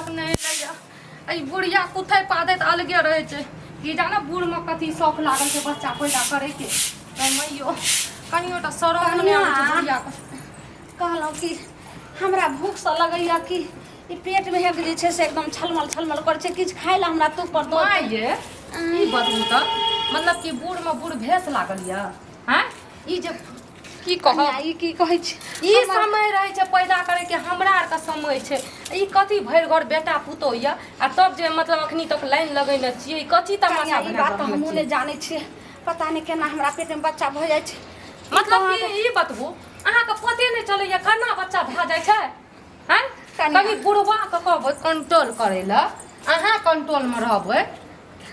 तक नहि एलैया। एहि बुढ़िया कुथै पादैत अलगे रहै छै। की जाने बूढ़मे कथी शौक लागल छै बच्चा पैदा करैके। मैयो कनियो टा शरम नहि आबै छै बुढ़ियाके। कहलहुँ कि हमरा भूखसँ लगैया कि ई पेटमे हेक जे छै से एकदम छलमल छलमल करै छै, किछु खाइ लए हमरा तू पर दऽ। माय ये, ई बतबू तऽ मतलब कि बूढ़मे बूढ़ भेष लागल यऽ? आँय, ई जे की कहब, कनिया, ई की कहै छी? ई समय रहै छै पैदा करे के, हमरा आरके समय छै। ई कथी भरि घर बेटा पुतोह यऽ आ तब जे मतलब अखनी तक लाइन लगेने छियै, ई कथी तमाशा कनिया, ई बना बात तऽ रहल हमहूँ छियै? नहि जानै छियै, पता नहि केना हमरा पेटमे बच्चा भऽ जाइ छै। मतलब कि ई बतबू, अहाँके पते नहि चलैया केना बच्चा भए जाइ छै? आँय, कनिया। कनि बुढ़वा के कहबै कंट्रोल करै लए, अहाँ कंट्रोल मे रहबै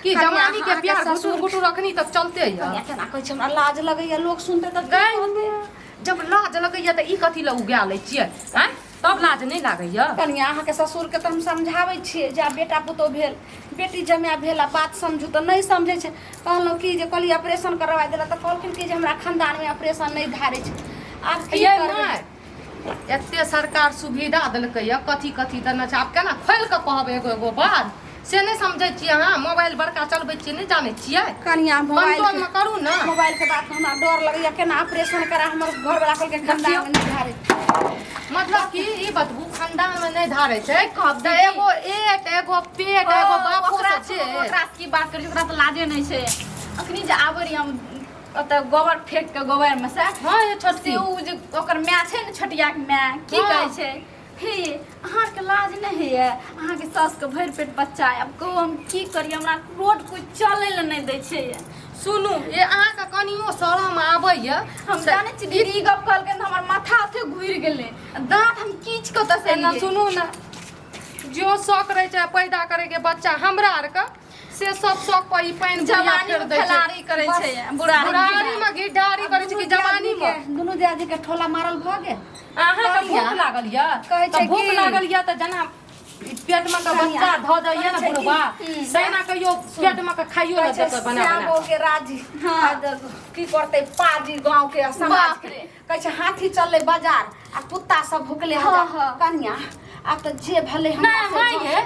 कि कनिया, जवानी के अहाँके प्यार घुटुर ससुर- घुटुर अखनी तक चलते यऽ। कनिया, केना कहै छै, हमरा लाज लगैया, लोक सुनतै तऽ की गै, कहतै? जब लाज लगैया तऽ ई कथी लए उगा लै छियै? आँय, तब लाज नहि लागैया? कनिया, अहाँके ससुरके तऽ हम समझाबै छियै जे आब बेटा पुतोह भेल, बेटी जमाए भेल, आ बात समझू तऽ नहि समझै छै। कहलहुँ कि जे कहलियै ऑपरेशन करवा देला तऽ कहलखिन कि जे हमरा खानदानमे ऑपरेशन नहि धारै छै। आब की ये करबै? माय, एते सरकार सुविधा देलकैया, कथी कथी देने छै, आब केना खोलि कऽ कहब एगो एगो बात से नहि समझै छियै अहाँ? मोबाइल बड़का चलबै छियै, नहि जानै छियै? कनिया, मोबाइल कंट्रोलमे करू ने। मोबाइल के बात हमरा डर लगैया, केना ऑपरेशन करा, हमर घरवाला कहलकै खानदान मे नहि धारे। मतलब कि ई बतबू, खानदान मे नहि धारै छै कहब तऽ दीदी। एगो एक एगो पेट एगो बापो ओकरा से छै। ओकरा से की बात करी, ओकरा तऽ लाजे नहि छै। अखनी जे आबै रही हम ओतऽ गोबर फेंक के गोबर मे से, हँ ये छोटकी, से उ जे ओकर माय छै ने, छोटिया के माय, की कहै छै, हे अहाँके लाज नहि होइए? अहाँके सासके भरि पेट बच्चा अइ, आब कहू हम की करी? हमरा रोड कोइ चलै लए नहि दै छै। सुनू, ये अहाँके कनियो शरम आबैया? हम जानै छी दीदी, ई गप कहलकै तऽ हमर माथा ओते घुरि गेलै, दाँत हम कीच कऽ तऽ एना सुनू ने, जो शौक रहै छै पैदा करैके बच्चा हमरा आरके, से सब शौक पर ई पानि बुढ़िया जवानी फेर मे दै छै। खेलाड़ी करै छै, बुढ़ारी बुढ़ारी मे घिढारी करै छै कि जवानी मे? दुनू दियादी के ठोला मारल भऽ गेल। अहाँके कनिया, भूख लागल यऽ कहै तऽ छै भूख की- लागल यऽ तऽ जेना ई पेट मे के कनिया, बच्चा धऽ दैया ने कहै छै बुढ़वा, की- तहिना कहियो पेट मे के खाइयो कहै लए छै देतै बना बना श्यामो कऽ। के राजी हाँ। आ की करतै पाजी गाँव के आ समाज बाप के। रे। कहै छै हाथी चललै बाजार आ कुत्ता सब भुकले हाँ, हजार। हाँ। कनिया, आब तऽ जे भेलै हमरा नहि से माय भऽ- ये,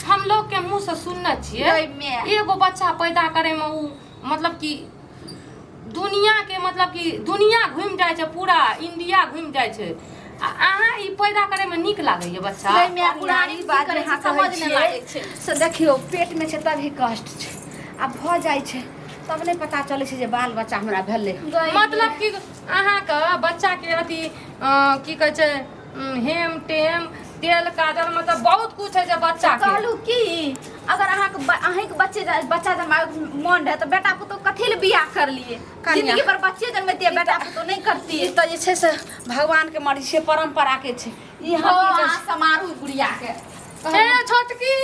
हम लोग के मुंह से सुनने छियै, गई माय। एगो बच्चा पैदा करे में उ मतलब कि दुनिया के मतलब कि दुनिया घुमि जाइ छै, पूरा इंडिया घुमि जाइ छै, आ अहाँ ई पैदा करे में नीक लागैया बच्चा? गई माय, बुढ़ारी ई की बात करै जे छै अहाँ कहै समझ नहि छियै, लागै छै। से देखियौ, पेटमे छै तभी कष्ट छै, आ भऽ जाइ छै तब नहि पता चलै छै जे बाल बच्चा हमरा भेलै। गई मतलब कि अहाँके बच्चा के अथी की कहै छै, हेम टेम तेल काजल मतलब बहुत कुछ है जे बच्चा के। कहलू की, अगर अहाँके अहींके बच्चे बच्चा जन्माबैके मन रहै तऽ बेटा पुतोह कथी लए बियाह करलियै? कनिया। जिंदगी भर बच्चे जन्मैतियै, बेटा पुतोह नहि करतियै। ई तऽ जे छै से भगवान के मर्जी छै, परम्परा के छै ई। हँ, अहाँ की कहै अहाँ समारू गुड़िया के। ए छोटकी,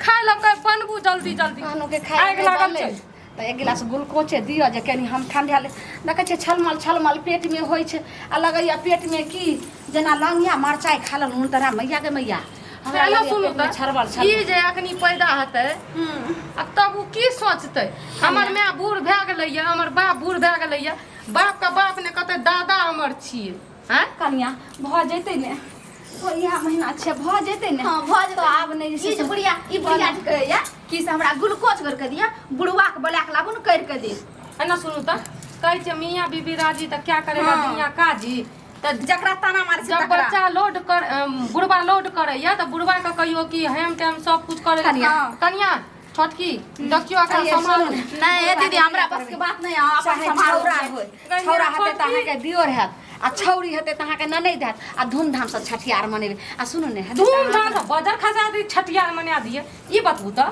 खाय लऽ कह, बनबू जल्दी जल्दी। कहलहुँ कि खाय आगि लागल छै। तऽ एक गिलास ग्लूकोचे दिअ जे कनि हम ठंडा ले। देखै छियै छलमल छलमल पेटमे होइ छै आ लगैया पेटमे की जेना लौंगिया मरचाइ खा लेलहुँ तोरा मैया के मैया, हमरा पहिले लगैया सुनू पेटमे तऽ छड़बड़ ई छड़बड़। जे अखनी पैदा हेतै आ तब ओ की सोचतै, हमर माय बूढ़ भए गेलैया, हमर बाप बूढ़ भए गेलैया, बापके बाप ने कहतै दादा हमर छियै? आँय कनिया, भऽ जेतै ने, तो इएह महीना छै, भऽ जेतै ने। हाँ, भऽ जेतै। तऽ आब नहि जे छै ई जे बुढ़िया, ई बुढ़िया जे कहैया कि से हमरा ग्लूकोज कर के दिया, बुढ़वा के बोला के लाबू ने, कर के दे। एना सुनू तऽ, कहै छै मियाँ बीबी राजी तऽ क्या करेगा हाँ। दुनिया काजी। तऽ जकरा ताना मारै छै जब तकरा। बच्चा लोड कर बुढ़वा लोड करैया तऽ बुढ़वा के कहियो कि हेम टेम सब कुछ करे। कनिया। कनिया, छोटकी, देखियो एकरा कनिया, सम्हारू। सुनू ने। नहि दीदी, हमरा बस के बात नहि, अहाँ अपन चाहे सम्हारू। छौड़ा होय, छौड़ा हेतै तऽ अहाँके दियोर हैत आ छौड़ी हेतै तऽ अहाँके ननैद हैत, आ धूमधामसँ छठियार मनेबै। आ सुनू ने, हेतै तऽ धूमधाम से बजर खसा दी, छठियार मना दिए। ई बतबू तऽ,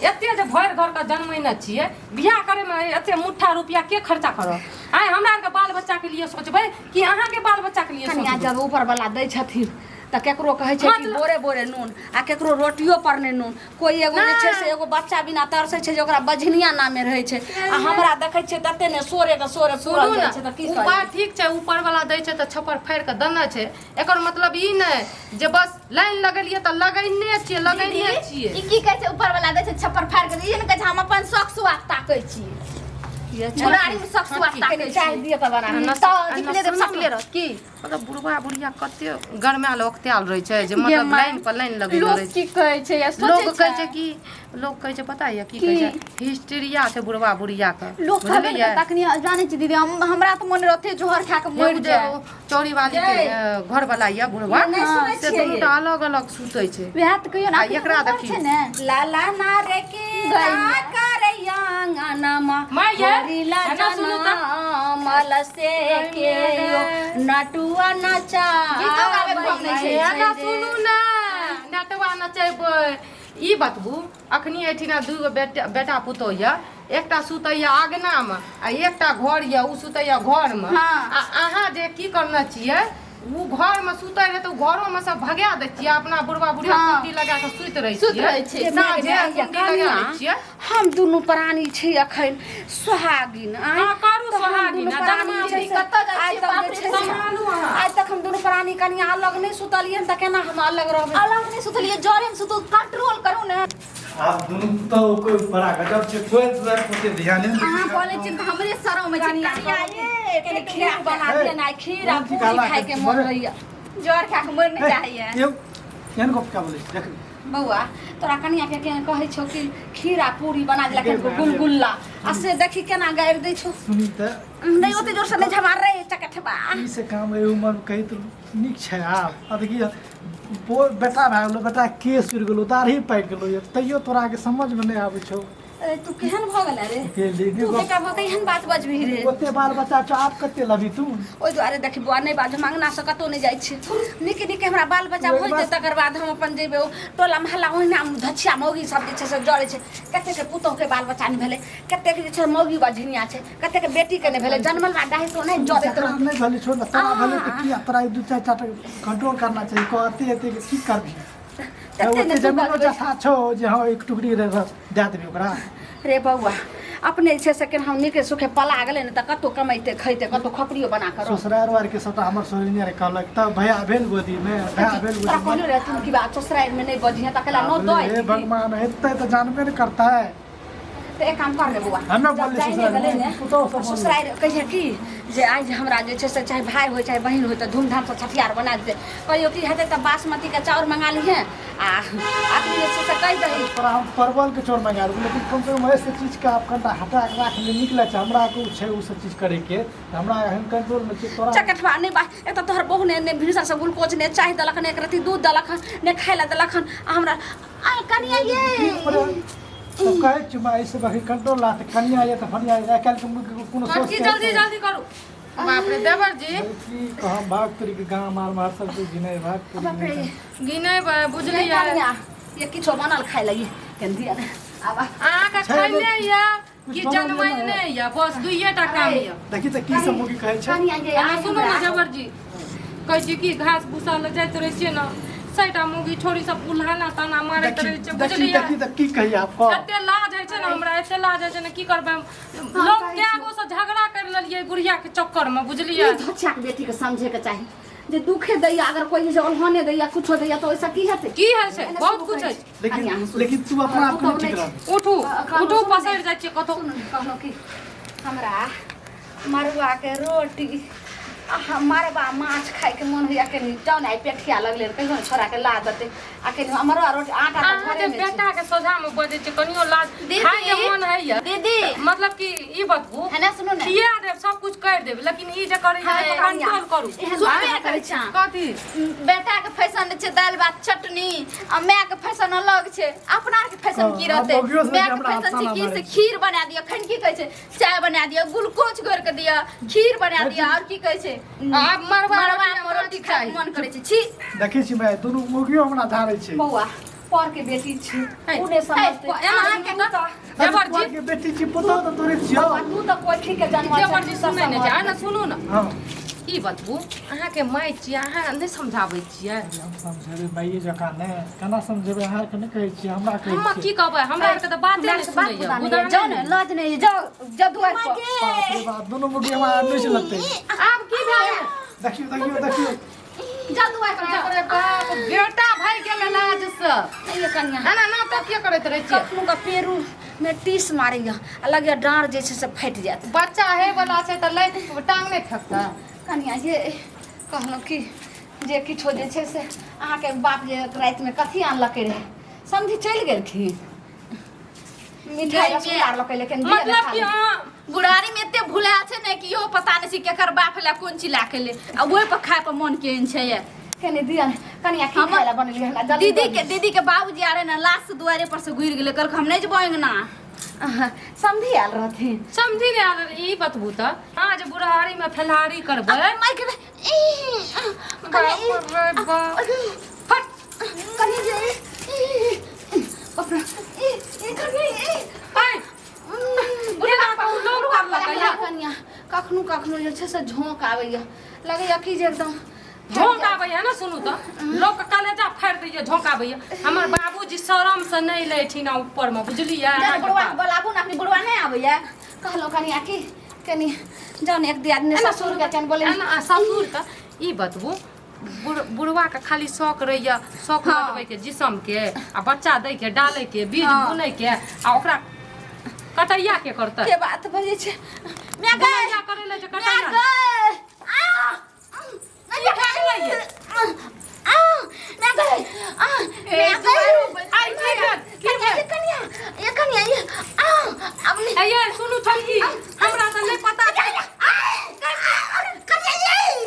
एते जे भरि घर के जन्मैने छियै, बियाह करे में एते मुट्ठा रुपया के खर्चा करब? आइ हमरा आरके बाल बच्चा के लिए सोचबै कि अहाँके बाल बच्चा के लिए कनिया, सोचबै? जब ऊपर वाला दै छथिन तऽ केकरो कहै छै कि मतलब- बोरे बोरे नून आ केकरो रोटियो पर नहि नून। कोइ एगो जे छै से एगो बच्चा बिना तरसै छै जे ओकरा बझनिया नामे रहै छै, आ हमरा देखै छियै तते ने सोरे के सोरे सुनू पूरल ने, जाइ छै, तऽ की ओ करी? बात ठीक छै, ऊपर वाला दै छै तऽ छप्पर फाड़ि कऽ देने छै। एकर मतलब ई नहि जे बस लाइन लगेलियै तऽ लगैने छियै, लगैने दीदी, छियै। ई की कहै छै, ऊपर वाला दै छै छप्पर फाड़ि के? ई ने कहै छै हम अपन शौक सुआद ताकै छी। ये बुढ़ारी में सब सुआद कनी ताकै चाय छै दिअ तऽ बना ना, तऽ जितने देर सुनू सकले रहत की मतलब बुढ़बा बुढ़िया कते गरमायल औकतायल रहै छै जे गे मतलब माय, लाइन पर लाइन लगेने लोक रहै छै की कहै छै या सोचै लोग कहै छै कि लोग कहै छै पता यऽ की की? कहै छै हिस्टीरिया छै बुढ़बा बुढ़िया के लोक कहबे ने बुझलियै? करत, अखनी जानै छी दीदी हम हमरा तऽ मन रहते जोहर खा के मरि एगो जे जाए ओ चौरी वाली के घर वाला यऽ बुढ़बा नहि सुनै से छियै दुनू टा अलग अलग सुतै छै वएह तऽ कहियो ने आ अखनी एकरा उमर देखी। छै ने लाला ना रे के गई मैं। करैया अंगनमा माय ये, गोरिला एना सुनू तऽ। जनमल से के यो नटुआ नचा गीतो गाबै के कम नहि छै। एना सुनू ने नटवा नचेबै ई बतबू अखनी एहिठिना दूगो बेटा बेटा पुतोह यऽ एकटा सुतैया आंगनामे आ एकटा घर यऽ ओ सुतैया घरमे हाँ। आ अहाँ जे की करने छियै ओ घरमे सुतै रहै तऽ ओ घरोमे सब भगा दै छियै अपना बुढ़बा बुढ़िया हाँ। कुंडी लगा कऽ सुति रहै सुति छियै रहै छियै। साँझे कुंडी लगा दै छियै हम दुनू प्राणी छी अखन सोहागिन आँय। हाँ, करू तऽ हम सोहागिन, दुनू आ प्राणी जन्मा छै छी, से कतऽ जाइ आइ छियै, तक बाप जे रे, छै से- सम्हालू अहाँ। आइ तक हम दुनू प्राणी कनिया अलग नहि सुतलियै हन तऽ केना हम अलग रहबै अलग नहि सुतलियै जरे मे सुतू कंट्रोल करू ने आब दुनू तो कोई बड़ा गजब छै कोई तो ओते ध्यान नहीं अहाँ बोलै छी तऽ हमरे शरम होइ छै कनिया कनिया ये कनि खीर बना दिअ ने आइ खीर आ कोन पूरी काला खायके मन होइया जर खा के मर नहि चाहैया यौ एहन गप क्या बोलै छी देख बौआ तोरा कनिया के केना कहै छौ कि खीर आ पूरी बना देलक हन गुलगुल्ला आ से देखी केना गारि दै छौ सुनी तऽ नहि ओते जोर से नहि झमार रे चकठबा ई से काम एहि उमर मे कही तऽ नीक छै आब आ देखिए बेटा भए गेलो बेटा केस उड़ि गेलो दाढ़ी पाकि गेलो तैयो तोरा के समझ मे नहि आबै छौ अरे तू केहन भऽ गेला रे के लिए तू बेटा भऽ के एहन बात बजबही रे ओते बाल बच्चा छौ आब कते लबी तू ओहि दुआरे देखी बौआ नहि बाज हम अङ्गनासँ कतहु नहि जाइ छी नीक नीक हमरा बाल बच्चा भऽ जेतै तकर बाद हम अपन जेबै ओ टोला मोहल्ला ओहिना धछिया मौगी सब जे छै से जरै छै कतेकके पुतोहुके बाल बच्चा नहि भेलै कतेक जे छै मौगी बझनिया छै कतेक बेटीके नहि भेलै जनमल बाद डाही तो नहि जरैत जकरा रहतै नहि भेलै छोड़ ने तोरा भेलै तऽ किया तोरा ई दू चारि टा कंट्रोल करना चाही कह एते एते के की करबही तते ओते ने तू जमीनो बजबै जथा छौ जे हँ एक टुकड़ी रे रस दए देबही ओकरा रे बौआ अपने जे छै से केना नीके सुखे पला गेलै ने तऽ कतहु कमैते खैते कतहु खपड़ियो बना कऽ रहतै। ससुरार आर के सबटा हमर सोहरिनिया रे कहलक तब भैया भेल गोदीमे भैया भेल तोरा गोदीमे कहलियौ रे तुम की बात ससुरारिमे नहि बजिहे तऽ अकेला न दऽ हे भगवान हेतै तऽ जानबे ने करतै तऽ एक काम कर रे बौआ हमे जब बोलली जाइने ससुरारि गेलै मे, ने पुतहु सब बोलली। ससुरारि कहिए कि जे आइ जे हमरा जे छै से चाहे भाय होइ चाहे बहिन होइ तऽ धूमधामसँ छठियार बना देतै कहियो की हेतै तऽ बासमतीके चाउर मंगा लिहें आ अखनी जे छै से कहि दही तोरा हम परवल के चोर मंगा देबो लेकिन कम से कम ऐसे चीज के आप कनिटा हटा के राख ले निकले छै हमरा को छै उ सब चीज करे के तऽ हमरा एहन कंट्रोल में छै तोरा चकठवा नहि बा एक तऽ तोहर बहू ने ने भिनसर से ग्लूकोज ने चाय देलक ने एक रत्ती दूध देलक हन ने खाय लए देलक हन आ हमरा आइ कनिया ये तऽ कहै छी माय ऐसे बाकी कंट्रोल ला तऽ कनिया ये तऽ फनिया ये आइ काल्हि के कोनो सोच की जल्दी जल्दी करू बाप रे देवर जी की कहम भाग तोरी के गाम आर मार सब कुछ गिने भाग तोरी बाप रे गिने बुझलियै कनिया ये किछो बनल खाय लगी केन दिया ने आब अहाँके खैने यऽ कि जनमैने यऽ बस दुइये टा काम यऽ देखी तऽ की सब मुगी कहै छै कनिया ये अहाँ सुनू ने देवर जी कहै छी कि घास भूसा लऽ जाइत रहै छियै ने सैटा मुगी छोरी सब उल्हाना ताना मारैत देखी रहै छै देखी बुझलियै देखी तऽ की कही आप कह एते लाज होइ छै ने हमरा एते लाज होइ छै ने की करबै हम लोग कए गो से झगड़ा कर लेलियै बुढ़िया के चक्कर में बुझलियै ई धोछा के बेटी के समझे के चाही जे दुखे दैया अगर कोई जे ओल्हने दैया कुछो दैया तो ओइसा की हेतै की होइ छै एना बहुत शुरू कुछ करै होइ छै। छै कनिया, लेकिन अहाँ सुनू। लेकिन तू अपना आप के पुतहु ठीक नहि रह उठू कहलहुँ उठू सुनू ने। पसरि जाइ छियै कतौ सुनू ने, कहलहुँ कि हमरा मड़ुआ के रोटी आ मड़बा माछ खायके मन होइया कनि जाउ ने आइ पेठिया लगलै कहियो ने छोड़ा के ला देतै आ कनि मड़ुआ रोटी आटा तऽ अहाँ जे घरेमे छै बेटा के सोझा में बजै छियै कनियो लाज दीदी। खाय के मन होइया दीदी मतलब कि ई बतबू है ना सुनू ने खिया देब सब कुछ कर देब लेकिन ई जे करै हाँ, छै कंट्रोल करू एहन सुनबे बात ने करै छै अहाँ। कथी बेटा के फैशन छै दालि भात चटनी आ माय के फैशन अलग छै अपना के फैशन हाँ, की आब रहतै मौगियो सब माय के हमरा फैशन छै ताना की मारै से छै। खीर बना दिअ खन की कहै छै चाय बना दिअ ग्लूकोज घोरि के दिअ खीर बना दिअ और की कहै छै आब मरबा मरबा रोटी आ रोटी माछ खाय के चाही। मन करै छै छी देखै छी मैं दुनू मौगियो हमरा धारै छै बौआ पर के बेटी छी है, उ नहि समझतै एना अहाँके सुनू तऽ देवर जी के बेटी छी पुतहु तऽ तोरे छियौ बौआ तू तऽ कोठी के जनमल देवर छै जी सुनै नहि छै आ ने सुनू ने हँ ई बतबू अहाँके माय छियै अहाँ नहि समझाबै छियै हम समझेबै माइए जकाँ नहि केना समझेबै अहाँके नहि कहै छियै हमरा कहै हम छियै की कहबै हमरा आरके तऽ बाते नहि बात सुनैया बुझा नहि बुझा जाउ ने लाज नहि जाउ जाउ दुआरि पर बाप रे बाप दुनू मुगी हमरा नहि लगतै आब की भेल देखियौ देखियौ देखियौ जाउ दुआरि पर बाप जाउ रे बाप बेटा भागि गेल लाज से ये कनिया एना नाटक किया करैत रहै छियै कखनो का पेरू मे टीस मारैया आ लगैया डाँड़ जे छै से फाटि जायत। बच्चा हे वाला छै तऽ लाइट टांग नहि फेकतै। कनिया ये कहलहुँ कि जे किछो जे छै से अहाँके बाप जे रातिमे कथी आनलकै रहै, समझी चलि गेलखिन मिठाई रसगुल्ला आनलकै, लेकिन दिअ ने मतलब खा कि ले। अहाँ बुढ़ारी में एते भुला छै ने कि इहो पता नहीं छै केकर बाप लए कोन चीज लए के ले आ ओहि पर खाय पर मन केहन छै ये। कनि दिअ ने कनिया की हमर खाय लए बनेलियै हमरा जल्दी दीदी दऽ के दीदी के बाबूजी आरे ने लाश दुआरे पर से घुरि गेलै, कहलक हम नहि जेबो अंगना। दिअ। अहाँ समधी आयल रहथिन? समझी नहि आयल। ई बतबू तऽ अहाँ जे बुढ़ारी में फलाहारी करबै, माइक बाप रे बाप। हट। कनि जे ई, बाप रे, ई, ई, कनि, ई। ऐ, एना कहू लोक करलकै या? कनिया कखनो कखनो जे छै से झोंक आबैया, लगैया कि जे एकदम झोंक आबैया ने। सुनू तऽ, लोक कलेजा फाड़ि दैया, झोंक आबैया। हमर बाबूजी शरम से नहि लैठिन ऊपर मे, बुझलियै? जाने बुढ़वा के बोलाबू ने, अखनी बुढ़वा नहि आबैया। कहलहुँ कनिया कि कनि जाउ ने एक दियादनी एना ससुर के कनि बोले। एना आ ससुर के ई बतबू, बुढ़वा के खाली शौक रहैया, शौक हाँ। लगबै के जिसम के आ बच्चा दै के, डालै के, बीज हाँ। बुनै के आ ओकरा कटैया के करतै? के बात भऽ जाइ छै माय गै। बुनैया करै लए जे माय कटैया गै, आ की भए गेलै ये? आ माय गै, आ माय गै। आइ की भेल? की कनिया भेल? ये कनिया, ये कनिया, ये आ अब ए ये सुनू छोटकी, हमरा